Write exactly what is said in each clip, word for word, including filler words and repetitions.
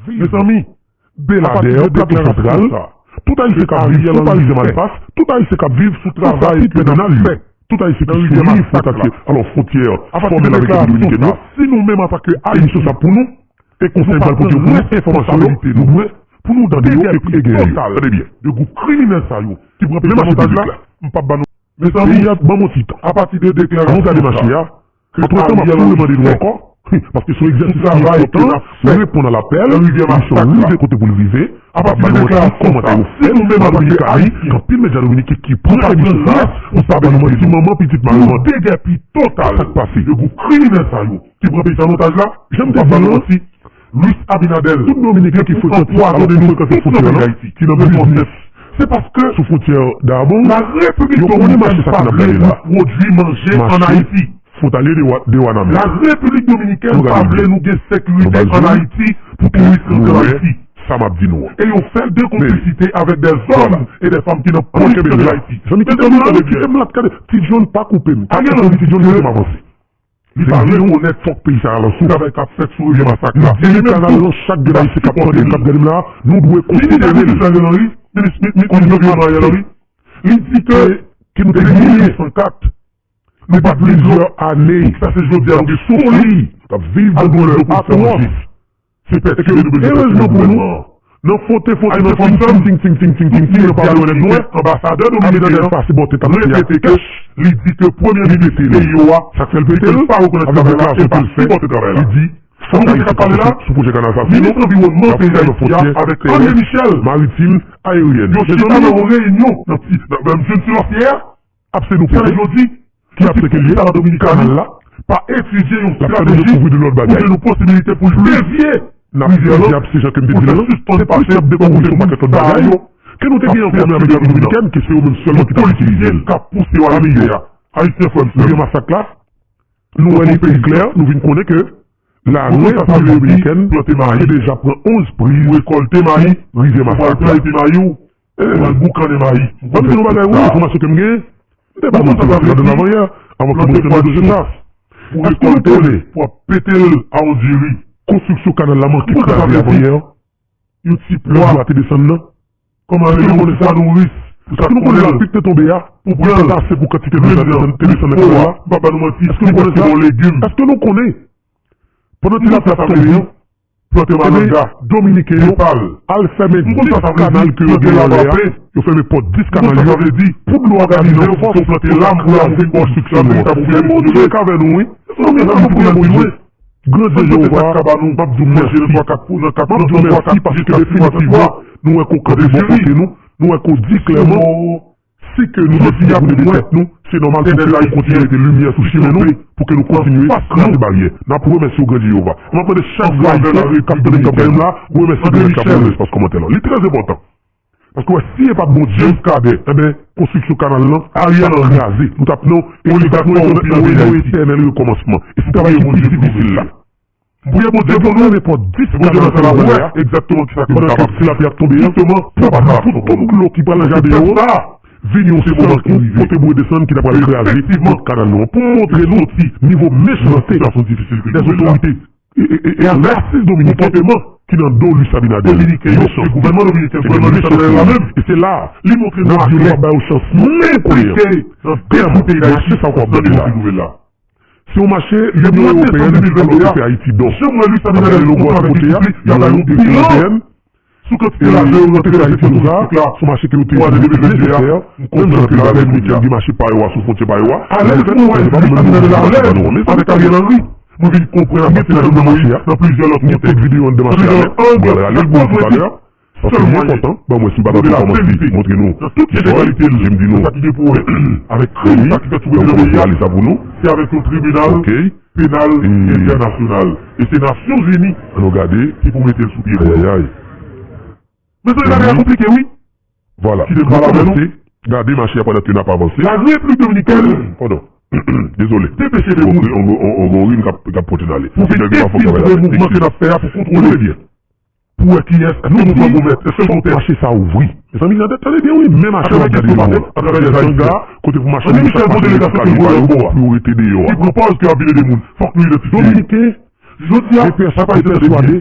Mezanmi, Beladè, Plato Santral, tout Ayisyen k ap viv sou Palizyen Malpas, tout Ayisyen k ap viv sou travay tribinal yo, tout Ayisyen ki sou liv pou katye, alò fwontyè fòmèl avèk Repiblik Dominikèn yo, si nou menm antanke Ayisyen sa pou nou, e konsèy pral pote yo pou nou, enfòmasyon yo, nou dwe pou nou tande yo e gen yo. Tande byen. De gwoup kriminèl sa yo ki pran peyi an otaj la, m p ap ba nou Mezanmi, ban m yon ti tan. Apati de deklarasyon sa, nou gade mache a. Antretan, m ap tou remande nou ankò, paske se yon egzèsis ki enpòtan, reponn a lapèl, misyon rive kote pou l rive, m ap ba nou yon ti kòmantè yo fè, m ap di Kami, gen anpil medya dominiken ki pran emisyon sa, m ap ba nou yon ti manman pitit mari an. Degèpi total. Sa k pase? De gwoup kriminèl sa yo ki pran peyi sa an otaj la, jan m te di nou, Luis Abinader, tout Dominiken ki frekante, alò ki frekante fwontyè an, ki nan biznis, se paske sou fwontyè Dayabong, la Repiblik Dominiken pa vle nou pwodui manje ann Ayiti. Fwontalye de Wa-, de Wanament. La Repiblik Dominiken pa vle nou gen sekirite ann Ayiti pou touris rantre ann Ayiti. Sa m ap di nou an. E yo fè l de konplisite avèk de zòm e de fanm ki nan polis peyi Dayiti. Zanmi, kite m la, kite m la, gade, Ti John pa koupe m. Pa koupe m, Ti John, kite m avanse. Li pa rekonèt fòk peyi sa al ansanm. Travay k ap fèt sou Rivyè Masak la. Li di li kanal lan, chak grenn Ayisyen k ap tande m, k ap gade m la, nou dwe konsidere l. Minis Ariel Henry, minis, mi-, mi-, minis Ariel Henry, li di ke depi mil uit san kat, nou pa t plizyè ane, sa se jodi a nou gen soufri, k ap viv nan doulè atwòs. Se pèt ke nou bezwen soti nan gouvènman an. Nan fwote, fwote, nan ting, ting, nan pale nèg nwè, anbasadè dominiken an pase bò tèt ap peye ak kèch, li di ke premye minis peyi yo a, sa k fè l pete l, pa rekonèt travay la, e pase bò tèt travay la. Li di, fòk Ayiti konsantre sou pwojè kanal sa, sinon, minis anviwònman peyi Dayiti a avèk André Michel, maritim, aeryèn. Yo chita nan yon reyinyon nan, nan, nan June Silancier, ap se nou pete. Sa vle di, ki ap seke l ye, kanal la, pa etidye yon estrateji pou jwenn yon posibilite pou l devye rivyè a. Pou l sispann pase bò kote moun sa yo. Ke nou te gen ankò menm avèk Repiblik Dominikèn, ke se yo menm sèlman ki t ap itilize l. Ayisyen frè m, sè m. Rivyè Masak la, nou wè li pi klè, nou vin konnen ke lame Repiblik Dominikèn te deja pran onz priz pou rekòlte mayi, rivyè Masak la. Ou pral boukannen mayi. Ban m di nou bagay, wi, enfòmasyon ke m gen. M te ba nou tout ladan avanyè, avan ke m retounen dosye sa. Èske nou konnen pou ap pete l a yon diri. Konstriksyon kanal la manke kraze avanyè. Yon ti pwa. Lè dlo a te desann nan. Kòman rele yon ti pwa nouris. Èske nou konnen lapli k te tonbe a te pase pou kantite dlo sa te desann, te desann nan kanal la? M pa ba nou manti. Èske nou konnen sa? Èske nou konnen? Pandan ti lapli ap tonbe an, plante malanga, Dominiken yo al fèmen dis kanal ke yo gen anlè a. Yo fèmen pòt dis kanal yo pou dlo a pa vin nan fòs pou kraze konstriksyon nou an. Se Bondye k avè nou, wi. Mezanmi, ann priye Bondye. Gran Dye Jewova, m ap di w mèsi. M ap di w mèsi paske definitivman, nou wè ke w kanpe bò kote nou, nou wè ke w di klèman, si ke nou deside pou n ede tèt nou, se nòmal pou ke ou kontinye mete limyè sou chimen nou, pou ke nou kontinye kraze baryè. N ap remèsye w, Gran Dye Jewova. M ap mande chak grenn Ayisyen k ap tande m, k ap gade m la, remèsye Gran Dye k ap wè espas kòmantè la. Li trè enpòtan. Paske w wè, si e pa t Bondye, enben, konstriksyon kanal lan t ap kraze. Nou t ap nan, nou t ap nan yon etènèl rekòmansman. E se travay ki pi difisil la. Priye Bondye pou nou. Nenpòt dis kanal ke nou wè a, pandan ke ti lapli ap tonbe an, pou tout dlo ki pral nan jaden yo an vin yon sant pou pote bouyi desann ki ta pral kraze tout kanal nou an. Pou montre nou nivo mechanste dèzotorite e, e, e, e rasis dominiken ki nan do Luis Abinader. Dominiken yo, se gouvènman dominiken, gouvènman Luis Abinader la menm. E se la, li montre nou ase yo pa ba yo chans menm kote an. Mache sa w ap gade la. Se yon mache Linyon Ewopeyèn ki fè Ayiti don. Ap gade logo a sou kote a, y ap ba yo Linyon Ewopeyèn. Sou kantite lajan yo rantre nan sektè touristik la, sou mache ke yo te di nesesè, menm jan ke bagay dominiken gen mache pa yo a sou fwontyè pa yo a. Alèz pou mwen wè Luis Abinader alèz avèk Ariel Henry. Mwen vin konprann apati de mache a, nan plizyè lòt kote. Videyo anndan mache a, mwen pral rale l pou nou talè. Paske li enpòtan, ban mwen si m pa t ap kòmanse montre nou vizyon, jan m di nou, avèk krim sa ki fèt sou peyi a, se avèk yon tribinal penal entènasyonal. E se Nasyonzini ki pou mete l sou pye bò. Mezanmi, bagay la konplike, wi. Vwala. Kite m pale avè nou. Gade mache a pandan ke n ap avanse. La Repiblik Dominikèn. Padon. Dezole. Depeche de moun. On, on, on, on, on, k ap, k ap pote n ale. Pou vin enfiltre mouvman ke n ap fè a pou kontwole. Pou wè kiyès, èske nou pran gwo mèt, èske nou pè. Mache sa ouvri. Mezanmi, tande, tande byen, wi, men mache w ap gade nou an. Atravè dèzè Ayisyen. Kote pou mache nou, chak mache yo eskalye pa yo, pou yo rete deyò a. Ki pran pòz ke ap vide de moun. Fòk nou idantifye. Dominiken, jodi a, DPS, DPS twa D,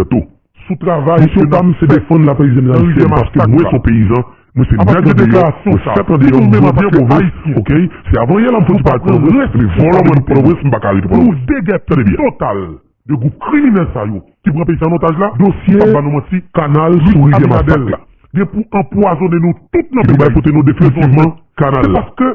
Roberto. Sou travay misyon pa m se defann Lapeyizyèn Ayisyèn, paske mwen se yon peyizan, mwen se nèg andeyò, mwen fèt andeyò, m grandi an pwovens, oke? Se avan yè la m fè yon ti pale pou pwovens, men vòlò mwen pou pwovens, m pa ka rete pwovens. Tande byen. Total de gwoup kriminèl sa yo ki pran peyi sa an otaj la, dosye kanal sou rivyè Masak la gen pou anpwazonnen nou tout nan peyi Dayiti. Kote nou definitivman kanal la. Paske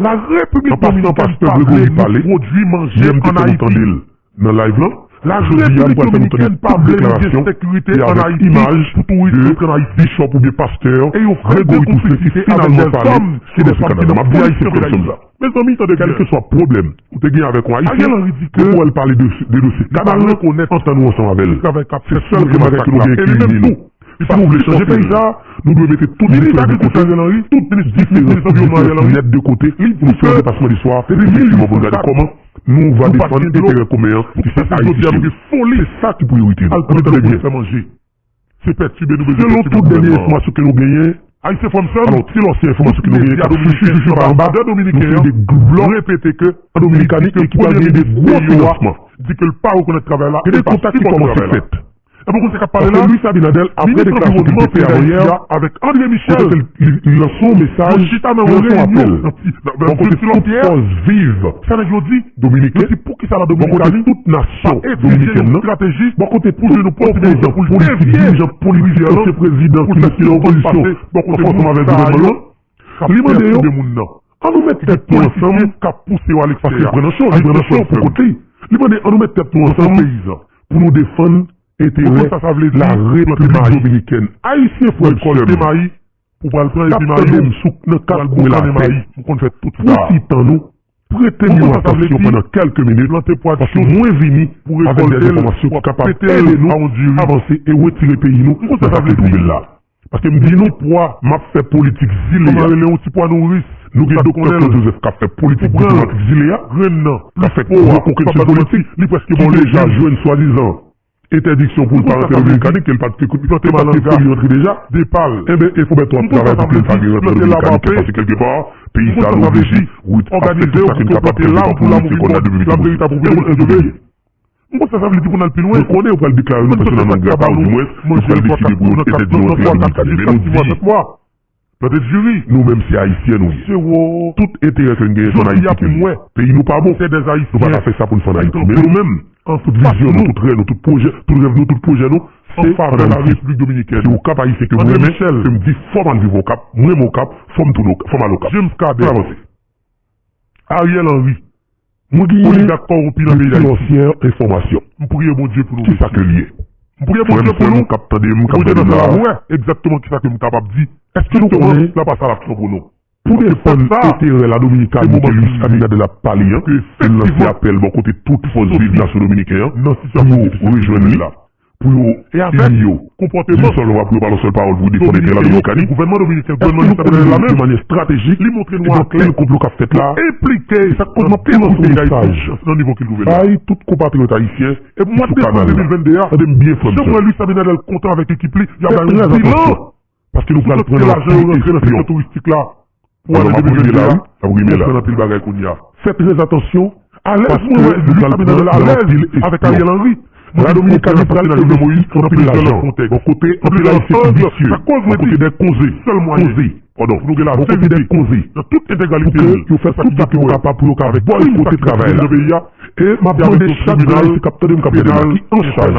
Larepiblik Dominikèn pa vle ni pwodui manje ann Ayiti. Nan live lan, jodi a nou pral fè nou tande tout deklarasyon e avèk imaj de bishop oubyen pastè Gregory Toussaint ki finalman pale sou dosye kanal la. M ap di Ayisyen frè m sè m la, kèlkeswa pwoblèm ou te gen avèk yon Ayisyen, ou wè l pale de, de dosye kanal la, antann ou ansanm avè l. Se sèl grenn bagay ke nou genyen ki ini nou. Si nou vle chanje peyi sa, nou dwe mete tout diferans de kote, tout diferans de diferans nèt de kote pou nou fè yon depasman de swa, efektivman pou nou gade kòman nou va defann enterè komen an ki se Ayiti. Se sa ki priyorite nou. Ann tande byen. Se pètibe nou bezwen pètibe gouvènman an. Selon tout dènye enfòmasyon ke nou genyen, Ayisyen frè m sè m, alò, selon se enfòmasyon ke nou genyen k ap chouchou chouchou pa anba, nou se de glòk repete ke an Dominikani e ki pral gen de gwo finansman. Di ke l pa rekonèt travay la, e l pa sipòte travay la. Gen de kontak ki kòmanse fèt. Epi w konn sa k ap pale la? Paske Luis Abinader, apre deklarasyon ke l te fè avan yè, avèk André Michel, kote l, li, li lanse yon mesaj, li lanse yon apèl bò kote tout fòs viv dominiken, bò kote tout nasyon dominikèn nan, bò kote tout opozan politik, dirijan politik, ansyen prezidan ki rete nan opozisyon, ansanm avèk gouvènman an, li mande yo, ann nou met tèt nou ansanm, paske li pran nan cho, li pran nan cho pou kont li. Li mande, ann nou met tèt nou ansanm pou nou defann enterè Larepiblik Dominikèn. Ayisyen frè m, sè m, k ap tande m sou nan kat kwen latè, pran ti tan nou, prete m yon atansyon pandan kèlke minit, paske mwen vini avèk de enfòmasyon ki kapab ede nou avanse e retire peyi nou nan sa k li twouve l la. Paske m di nou, m ap fè politik zile a. Nou gen Doktè Claude Joseph k ap fè politik diplomatik zile a, k ap fè gwo kokenn sou politik, ki deja jwenn swadizan entèdiksyon pou l pa rantre Dominikani, ke l pa t, ke l pa t fè li rantre deja. Enben, e Foberto ap travay pou ke l pa gen rantre Dominikani, paske kèlkepa, peyi sa a nou vle di, ap fè tout sa ke n kapab kèlkepa pou nou retire kò n nan Repiblik Dominikèn. M konn sa sa vle di pou n al pi lwen. Mwen konnen yo pral deklare nou pèsonèlman grata, ou dimwens, yo pral deside pou yo entèdi nou rantre nan Dominikani. Men nou di, nou menm se Ayisyen nou ye. Tout enterè ke n genyen se ann Ayiti ke l ye. Peyi nou pa bon. Nou pa ka fè sa pou n fè ann Ayiti. Men nou menm, tout vizyon nou, tout rèv nou, tout pwojè, tout rèv nou, tout pwojè nou, se ann Ayiti. Se Okap Ayisyen ke m renmen, ke m di fò m al viv Okap, m renmen Okap, fò m tounen Okap, fò m al Okap. Ann avanse. Ariel Henry, oligak kòwonpi nan peyi Dayiti. M priye Bondye pou nou reyisi. Kisa ke l ye? M priye Bondye pou nou. Bondye nan syèl la wè egzakteman kisa ke m kapab di. Èske nou konnen l ap pase a laksyon pou nou? Pou defann enterè Ladominikani ke Luis Abinader ap pale an, ke l lanse apèl bò kote tout fòs viv nasyon dominiken an pou yo rejwenn li, pou yo ini yo di yon sèl vwa, pou yo pale yon sèl pawòl, pou yo defann enterè Ladominikani. Èske nou konnen de manyè estratejik, gen anpil konplo k ap fèt la, e sa k koz m ap tou lanse yon mesaj bay tout konpatriyòt ayisyen ki sou kanal la? Tande m byen, frè m, sè m. Fè trè atansyon, paske nou pral pran nan pye espyon. Alò, m ap rive la wi, m ap rive la. Fè trè atansyon, paske nou pral pran nan anpil espyon. La Dominikani pral envesti anpil lajan bò kote anpil Ayisyen ki visye, bò kote dè koze, koze, padon, bò kote dè koze, pou ke yo fè tout sa ke yo kapab pou yo ka bòykote travay la. E m ap mande chak grenn Ayisyen k ap tande m, k ap gade m la, ki an chaj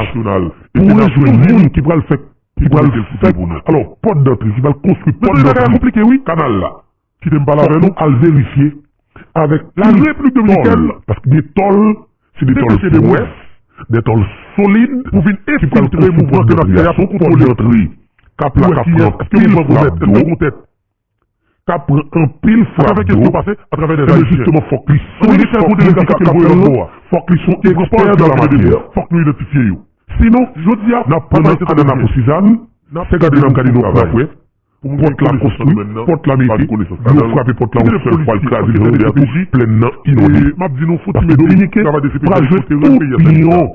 pou rejwenn moun ki pral fè, ki pral fè, alò, pòt dantre, ki pral konstwi pòt dantre kanal la. Kite m pale avè nou. Al verifye avèk la Repiblik Dominikèn, paske de tòl, se de tòl pwès, de tòl solid, pou vin enfiltre mouvman ke n ap fè a, pou kontwole. Kap la k ap pran anpil frap dlo, k ap pran anpil frap dlo. Ebyen, jisteman, fòk li solid, fòk moun ki ka fè l, fòk li se yon ekspè nan la matyè. Fòk nou idantifye yo. Sinon, jodi a, n ap pran nan anana pou Sizann, se gade n ap gade nou ap wè. Pòt la konstwi, pòt la mete, yo frape pòt la yon sèl fwa, l kraze, jan yo di a tou, plèn nan inonde. Paske Dominiken pral jwe tout li an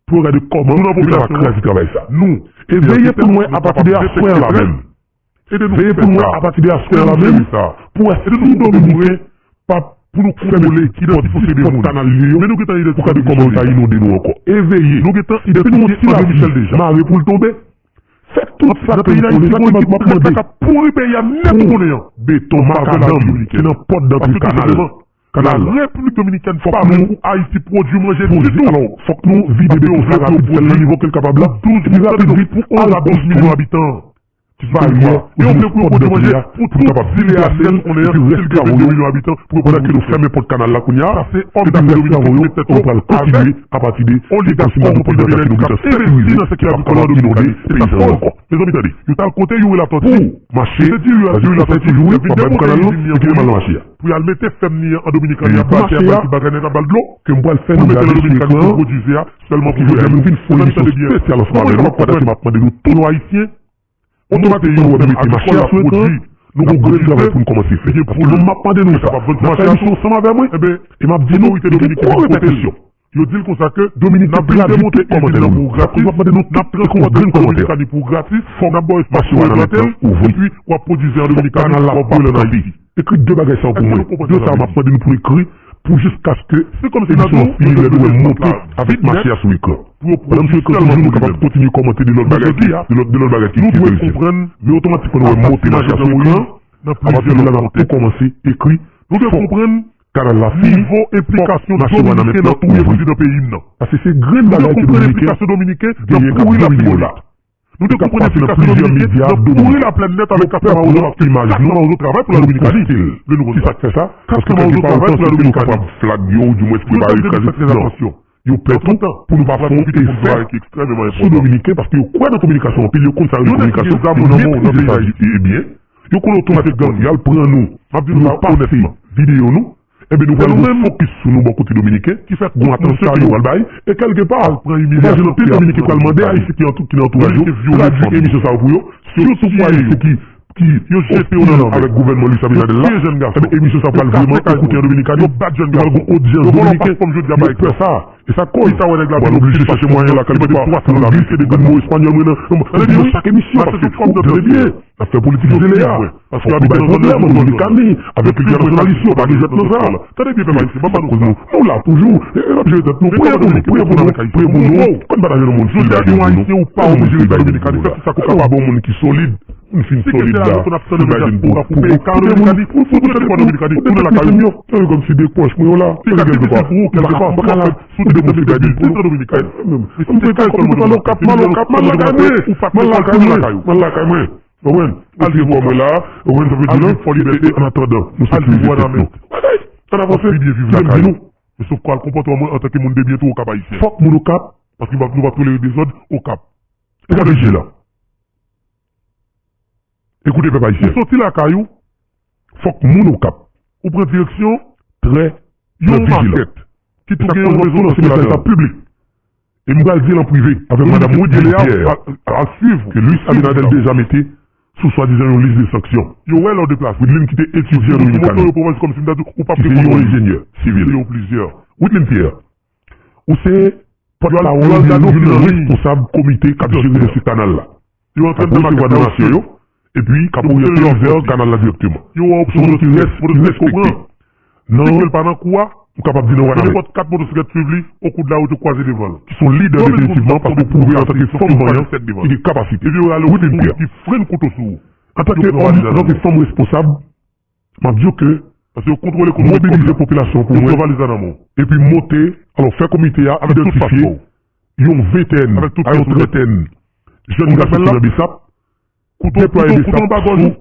pou yo gade kòman yo kapab kraze travay sa. E veye pou n wè apati de aswè a la menm. Veye pou n wè apati de aswè a la menm, pou wè si Dominiken p ap, pou nou kontwole ki pòt, ki pòt kanal li yo, pou gade kòman yo ta inonde nou ankò. E veye, depi nou wè yon ti lapli mare pou l tonbe, fè tout sa ke nou konnen, sa ke m ap mande, pou beton, makadam ki nan pòt dantre kanal, kanal, fòk nou poze, alò, fòk nou vide beton sa rapid, fè l nan nivo ke l kapab la, epi rapid vit, al konstwi baryè, oubyen pòt dantre a, pou nou kapab deplase l, epi rès travay yo, pandan ke nou fèmen pòt kanal la kounye a, epi rès travay yo, nou pral kontinye apati de, se kòmsi nou gen yon pòt dantre ki nou gentan sekirize, ki p ap kapab inonde peyi sa yo ankò. Mezanmi, tande, yo t al kote Youri Latortue, pou mache, Youri Latortue, Youri Latortue, pou bay pou kanal lan, yo kite mal nan mache a. Pou y al mete fèm ni an Dominikani a, pou mache a, bagay nèt ap ba l dlo, ke m pral fè nou gade sou ekran an, pou jodi a, m vin fè yon emisyon espesyal ansanm avè nou, pandan ke m ap mande nou tout Ayisyen, otomatikman, nou mete mache a sou ekran, nou gon grenn travay pou nou kòmanse fè. Paske nou, m ap mande nou sa, n ap fè emisyon ansanm avè mwen, e m ap di nou, nou gen gwo repètisyon. Yo di l konsa ke Dominiken pral vin tout kòmantè nou. N ap mande nou tout ekri yon grenn kòmantè. Fòk mache a nan Nèt lan ouvri, epi w ap pwodui an Dominikani, w ap boule an Ayiti. Ekri de bagay sa yo pou mwen. De sa m ap mande nou pou ekri pou jiskaske emisyon an fini, lè nou wè m monte avèk mache a sou ekran. Pandan m sou ekran, toujou nou kapab kontinye kòmante de lòt bagay ki, de lòt, de lòt bagay ki, ki enterese. Men otomatikman nou wè m monte mache a sou ekran, apati de la n ap tou kòmanse ekri. Nou dwe konprann kanal la fini, nivo enplikasyon Dominiken nan touye prezidan peyi n nan. Paske se grenn bagay ke Dominiken genyen k ap domine yo la. Nou te konprann enplikasyon Dominiken nan pouri laplèn nèt avèk Kastè Mawozo, paske Kastè Mawozo travay pou la Dominikani. Vle nou konn sa. Kisa k fè sa? Paske kèlkepa yo panse ke yo kapab flag yo, oudimwens prepare kraze. Non. Yo pè tou pou nou pa fè yon efè sou Dominiken, paske yo kwè nan kominikasyon anpil, yo konn sa rele kominikasyon, yo metrize sa byen. Yo konn otomatikman, y al pran nou, nou pase videyo nou, enben nou pral gen fokis sou nou bò kote Dominiken, gon atansyon ke yo pral bay, e kèlkepa, imajine anpil Dominiken pral mande Ayisyen ki antou-, ki nan antouraj yo, tradui emisyon sa yo pou yo, sitou pou Ayisyen ki, ki yo jete yo nan lanmè avèk gouvènman Luis Abinader la, enben emisyon sa pral vrèman ekoute an Dominikani, yo pral gon odyans Dominiken, yo pè sa. E sa k koz mwen oblije chache mwayen la, kèlkepa, pou m glise de grenn mo espanyòl mwen nan, nan, nan chak emisyon, paske ou tande byen, n ap fè politik zele a. Paske abite nan zòn nan, Dominikani, avèk kilti entènasyonal isi, yo pa gen jwèt nan sa. Tande byen, pèp ayisyen, ban m ba nou sa. Nou la toujou, e, e, n ap jere tèt nou. Priye pou nou, priye pou nou, priye pou nou. Konn pataje nan moun ki bay pou nou. Jodi a, yon Ayisyen, ou pa oblije rete Dominikani, fè tout sa ke w kapab. Bon moun ki solid. Moun fin solid la, pou bay vin pou, pou, pou kite moun, pou, pou kite moun, pou kite moun yo. Tande kòmsi de pòch mwen yo la, tande kèlkepa, m pa ka la, sou de moun ki bay vin pou nou. M te ka konn m al Okap, m al Okap, m al lakay mwen, m al lakay mwen, m al lakay mwen. Konprann? Al di kò mwen la, konprann sa m vle di la, e, e, an atandan, nou sekirize tèt nou. Bagay, ann avanse, m ap di nou. Men se w k pral konpòte w antanke moun de byen tou Okap ayisyen. Fòk moun Okap. Paske nou p ap, nou p ap tolere dezòd Okap. Gade je la. Ekoute pèp ayisyen. Ou soti lakay ou, fòk moun Okap, ou pran direksyon trè, trè vijilan. Yon makèt ki tou gen yon rezon sosyo ladan. E m pral di l an prive avèk madanm Widline Pierre, ke Luis Abinader deja mete sou swadizan yon lis de sanksyon. Yo wè lè w deplase. Widline ki te etidye an Dominikani, ki se yon enjenyè sivil. Widline Pierre, ou se pòtpawòl oubyen youn nan responsab komite k ap jere dosye kanal la. Yo antre nan makèt la, yo epi k ap oryante yo vè kanal la dirèkteman. Yo wè w se yon moun ki rès-, ki respekte. Non. Si l pa nan kou a, m kapab di nan Wanament. Nenpòt kat motosiklèt swiv li, o kou de la wout yo kwaze devan l. Ki se yon lidè definitivman, paske w pwouve antanke fanm vanyan ki gen kapasite. Epi yo rale yon kou ki frenn kouto sou ou. Antanke òm, antanke fanm responsab, m ap di w ke paske yo kontwole kote mobilize popilasyon pou mwen, epi monte, alò fè komite a idantifye yon ventèn a yon trantèn jèn gason ki nan BSAP, deplwaye BSAP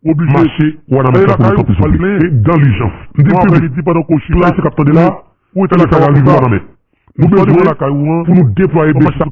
sou mache Wanament pou nou tanpri sou pye. E dan lijans. M te fè tout sa ki ap tande la, pou lakay la rive Wanament. Nou bezwen pou nou deplwaye BSAP.